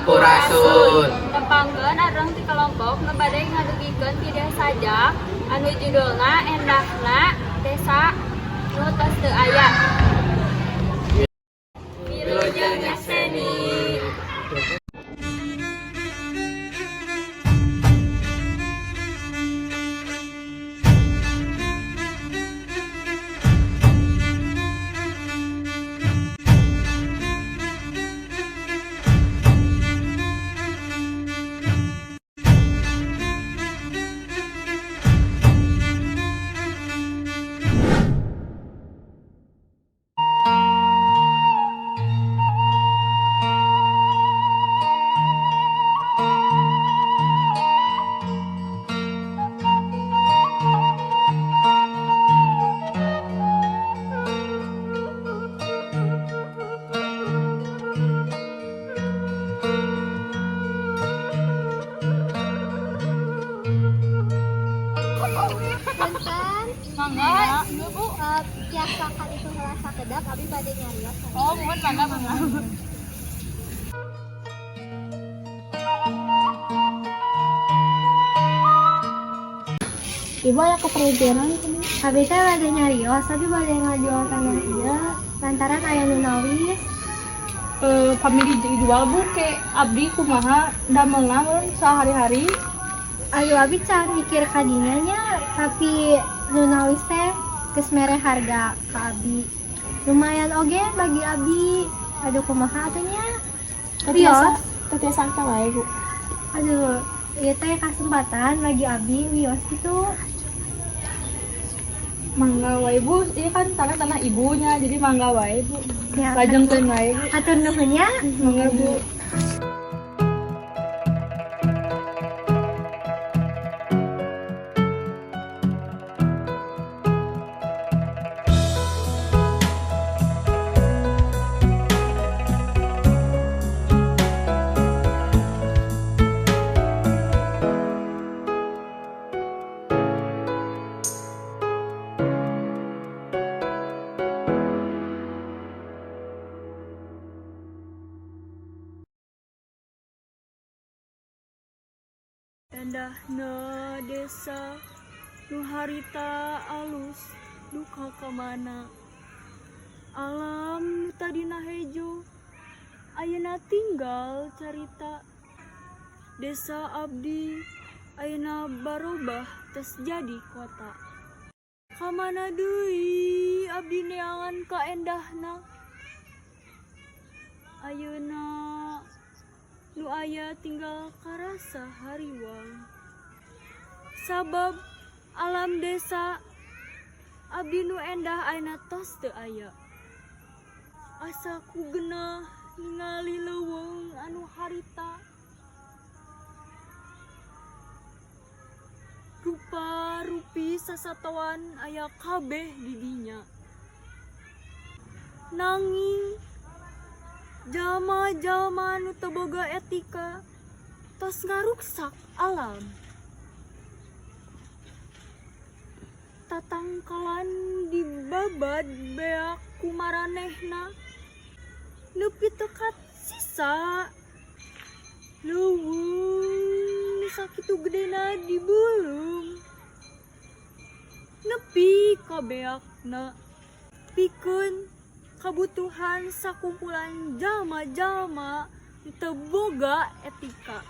Sampurasun. Tepangkeun areng ti kelompok nu bade ngadugikeun video sajak anu judulna Endahna Desa Nu Tos Teu Aya. Wilujeng nyakseni. Punten. Mangga, Bu. Tiasa ka ditu heula sakedap, abi bade nyarios. Oh, muhun, mangga, mangga. Ibu aya keperluan? Abi teh bade nyarios, abi bade ngajual tanah ieu lantaran aya nu nawis. Pami dijual, Bu, ke abdi kumaha damelna mun sehari-hari? Ayo, abi can mikir ka dinya nya, tapi nu nawis teh geus mere harga ka abi. Lumayan oge bagi abi. Aduh, kumaha atuh nya? Wios. Tetiasa angka wae, Bu. Aduh, ieu teh kesempatan bagi abi, wios gitu. Mangga wae, Bu, ini kan tanah tanah ibunya, jadi mangga wae, Bu. Ya, lajengkeun wae, Bu. Hatur nuhun ya. Mangga, Bu. Endahna desa nu harita alus duka kamana? Alam nu tadina hejo ayeuna tinggal carita. Desa abdi ayeuna barobah tos jadi kota. Kamana deui abdi neangan kaendahna? Ayeuna nu aya tinggal karasa hariwang, sabab alam desa abdi nu endah ayeuna tos teu aya. Asa ku genah ningali leuweung anu harita, rupa-rupi sasatoan aya kabeh di dinya. Nanging jalma-jalma nu teu boga etika tos ngaruksak alam. Tatangkalan dibabad beak ku maranehna nepi teu kasisa. Leuweung nu sakitu gedena dibeuleum nepi ka beakna pikeun kabutuhan sakumpulan jalma-jalma nu teu boga etika.